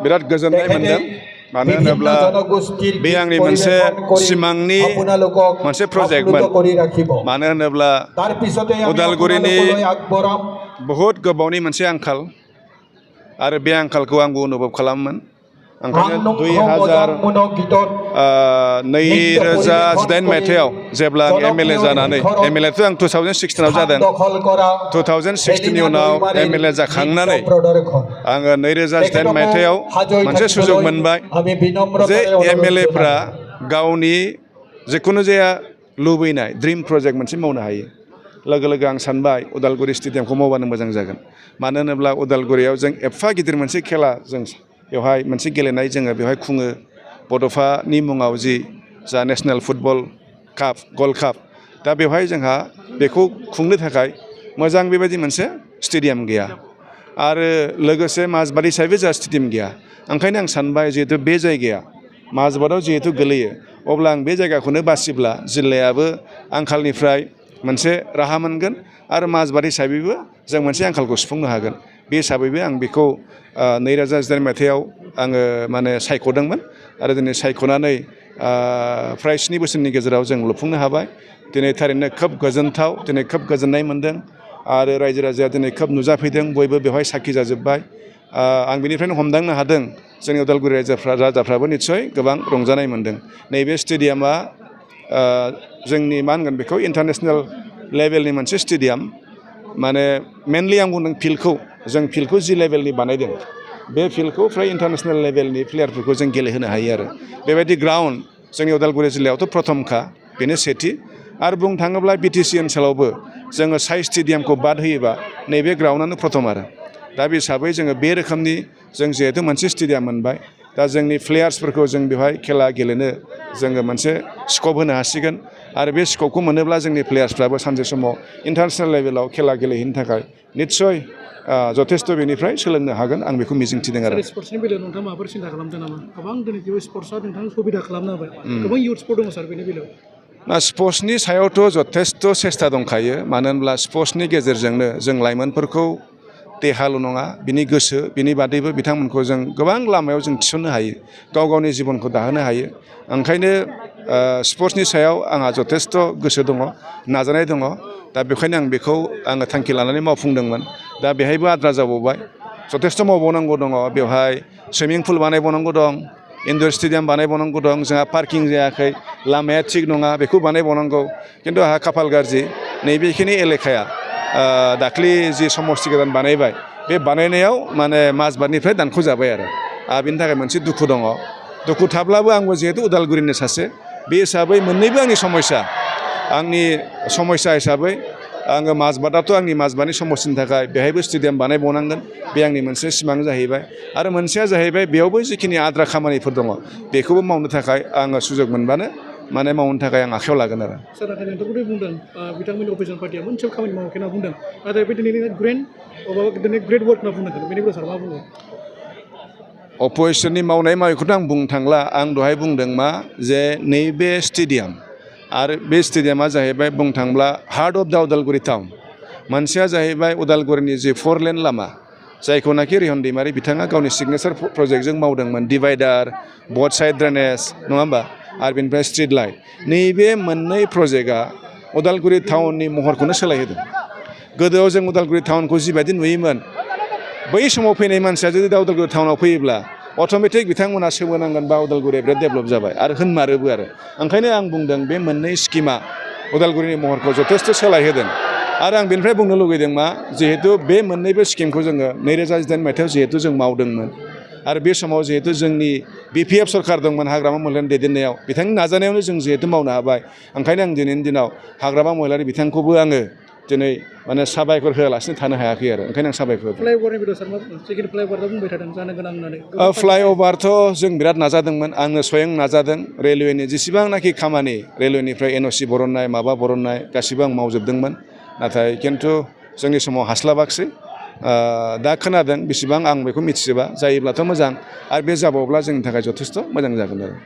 बिराद गोजोननाय मोनदों मानो होनोब्ला बे आंनि मोनसे सिमांनि मोनसे प्रजेक्टमोन मानो होनोब्ला उदालगुरिनि बहुत गोबावनि मोनसे आंखाल आरो बे आंखालखौ आंबो अनुभब खालामोमोन ओंखायनो 2018 मायथाइयाव जेब्ला आं एमएलए जानानै एमएलएथ' आं 2016 आव जादों 2016 नि उनाव एमएलए जाखांनानै आङो 2018 मायथाइयाव मोनसे सुजुग मोनबाय जे एमएलएफ्रा गावनि जिखुनु जाया लुबैनाय ड्रिम प्रजेक्ट मोनसे मावनो हायो लोगो लोगो आं सानबाय उदालगुरि स्टेडियामखौ मावबानो मोजां जागोन मानो होनोब्ला उदालगुरियाव जों एफा गिदिर मोनसे खेला जों बेवहाय मोनसे गेलेनाय जोङो बेवहाय खुङो बड'फानि मुङाव जा नेशनेल फुटबल काप गल्ड काप दा बेवहाय जोंहा बेखौ खुंनो थाखाय मोजां बेबायदि मोनसे स्टेडियाम गैया आरो लोगोसे माजबाद हिसाबै जोंहा स्टेडियाम गैया ओंखायनो आं सानबाय जिहेतु बे जायगाया माजबादाव जिहेतु गोलैयो अब्ला आं बे जायगाखौनो बासिब्ला जिल्लायाबो आंखालनिफ्राय मोनसे राहा मोनगोन आरो माजबाद हिसाबैबो जों मोनसे आंखालखौ सुफुंनो हागोन बे हिसाबैबो आं बेखौ 2018 मायथाइयाव आङो माने सायख'दोंमोन आरो दिनै सायख'नानै फ्राय 7 बोसोरनि गेजेराव जों लुफुंनो हाबाय दिनै थारैनो खोब गोजोनथाव दिनै खोब गोजोननाय मोनदों आरो रायजो राजाया दिनै खोब नुजाफैदों बयबो बेवहाय साखि जाजोब्बाय आं बेनिफ्रायनो हमदांनो हादों जोंनि उदालगुरि राजाफ्राबो निस्सय गोबां रंजानाय मोनदों नैबे स्टेडियामा जोंनि मा होनगोन बेखौ इन्टारनेशनेल लेभेलनि मोनसे स्टेडियाम माने मेनलि आं बुंदों जों फिल्डखौ जि लेभेलनि बानायदों बे फिल्डखौ फ्राय इन्टारनेशनेल लेभेलनि प्लेयारफोरखौ जों गेलेहोनो हायो आरो बेबायदि ग्राउन्ड जोंनि उदालगुरि जिल्लायावथ' प्रथमखा बेनो सेथि आरो बुंनो थाङोब्ला बिटिसि ओनसोलावबो जोङो साइ स्टेडियामखौ बाद होयोबा नैबे ग्राउन्डआनो प्रथम आरो दा बे हिसाबै जोङो बे रोखोमनि जों जिहेतु मोनसे स्टेडियाम मोनबाय दा जोंनि प्लेयार्सफोरखौ जों बेवहाय खेला गेलेनो जोङो मोनसे स्कप होनो हासिगोन आरो बे स्कपखौ मोनोब्ला जोंनि प्लेयार्सफ्राबो सानसे समाव इन्टारनेशनेल लेभेलाव खेला गेलेहैनो थाखाय निस्सय जथेस्थ' बेनिफ्राय सोलोंनो हागोन आं बेखौ मिजिंथिदों आरो स्पर्ट्सनि बेलायाव नोंथाङा माबाफोर सिन्था खालामदों नामा गोबां दिनै स्पर्ट्सआ नोंथांनो सुबिदा खालामना होबाय गोबां इयुथ्सफोर दङ सार बेनि बेलायाव स्पर्ट्सनि सायावथ' जथेस्थ' सेस्था दंखायो मानो होनब्ला स्पर्ट्सनि गेजेरजोंनो जों लाइमोनफोरखौ देहाल' नङा बिनि गोसो बिनि बादैबो बिथांमोनखौ जों गोबां लामायाव जों थिसननो हायो गाव गावनि जिबनखौ दाहोनो हायो ओंखायनो स्पर्ट्सनि सायाव आंहा जथेस्थ' गोसो दङ नाजानाय दङ दा बेखायनो आं बेखौ थांखि लानानै मावफुंदोंमोन दा बेहायबो आद्रा जाबावबाय जथेस्थ' मावबावनांगौ दङ बेवहाय सुइमिं पुल बानायबावनांगौ दं इनड'र स्टेडियाम बानायबावनांगौ दं जोंहा पार्किं जायाखै लामाया थिग नङा बेखौ बानायबावनांगौ खिन्थु आंहा खाफाल गाज्रि नैबेखिनि एलेखाया दाख्लि जि समस्ति गोदान बानायबाय बे बानायनायाव माने माजबादनिफ्राय दानख'जाबाय आरो बेनि थाखाय मोनसे दुखु दङ दुखु थाब्लाबो आंबो जिहेतु उदालगुरिनि सासे बे हिसाबै मोननैबो आंनि समस्या हिसाबै आङो माजबादाथ' आंनि माजबादनि समस्थिनि थाखाय बेहायबो स्टेडियाम बानायबावनांगोन बे आंनि मोनसे सिमां जाहैबाय आरो मोनसेया जाहैबाय बेयावबो जिखिनि आद्रा खामानिफोर दङ बेखौबो मावनो थाखाय आङो सुजुग मोनबानो माने मावनो थाखाय आं आखायाव लागोन आरो सार नाथाय नोंथांखौथ' बुंदों बिथांमोननि अपोजिसन पार्टिया मोनसेबो खामानि मावाखै होनना बुंदों नाथाय बे दिनै ग्रेट वार्क होनना बुंनांगोन बेनिफ्राय सार मा बुङो अपोजिसननि मावनायखौथ' आं बुंनो थांला आं दहाय बुंदों जे नैबे स्टेडियाम आरो बे स्टेडियामा जाहैबाय बुंनो थांब्ला heart of the Udalguri town मोनसेया जाहैबाय उदालगुरिनि जि 4 लेन लामा जायखौनाखि रिहन दैमारि बिथाङा गावनि सिगनेचार प्रजेक्टजों मावदोंमोन डिभाइडार बोथ साइड ड्रेनेज नङा होमबा आरो बेनिफ्राय स्ट्रिट लाइट नैबे मोननै प्रजेक्टआ उदालगुरि टाउननि महरखौनो सोलायहोदों गोदोआव जों उदालगुरि टाउनखौ जिबायदि नुयोमोन बै समाव फैनाय मानसिया जुदि दा उदालगुरि टाउनाव फैयोब्ला अट'मेटिक बिथांमोना सोमोनांगोन बा उदालगुरिया बिराद डेभेलप जाबाय आरो होनमारोबो आरो ओंखायनो आं बुंदों बे मोननै स्किमा उदालगुरिनि महरखौ जथेस्थ' सोलायहोदों आरो आं बेनिफ्राय बुंनो लुगैदों जिहेतु बे मोननैबो स्किमखौ जोङो 2018 मायथाइयाव जिहेतु जों मावदोंमोन आरो बे समाव जिहेतु जोंनि BPF सरकार दंमोन हाग्रामा महिलारिनि दैदेननायाव बिथांनि नाजानायावनो जों जिहेतु मावनो हाबाय ओंखायनो आं दिनैनि दिनाव हाग्रामा महिलारि बिथांखौबो आङो दिनै माने साबायखर होआलासिनो थानो हायाखै आरो ओंखायनो आं साबायखर फ्लाइअभारथ' जों बिराद नाजादोंमोन आङो स्वयं नाजादों रेलवेनि जेसेबांनाखि खामानि रेलवेनिफ्राय NOC बरननाय माबा बरननाय गासिबो आं मावजोबदोंमोन नाथाय खिन्थु जोंनि समाव हास्लाबाखिसै दा खोनादों बेसेबां आं बेखौ मिथिजोबा जायोब्लाथ' मोजां आरो बे जाबावब्ला जोंनि थाखाय जथेस्थ' मोजां जागोन आरो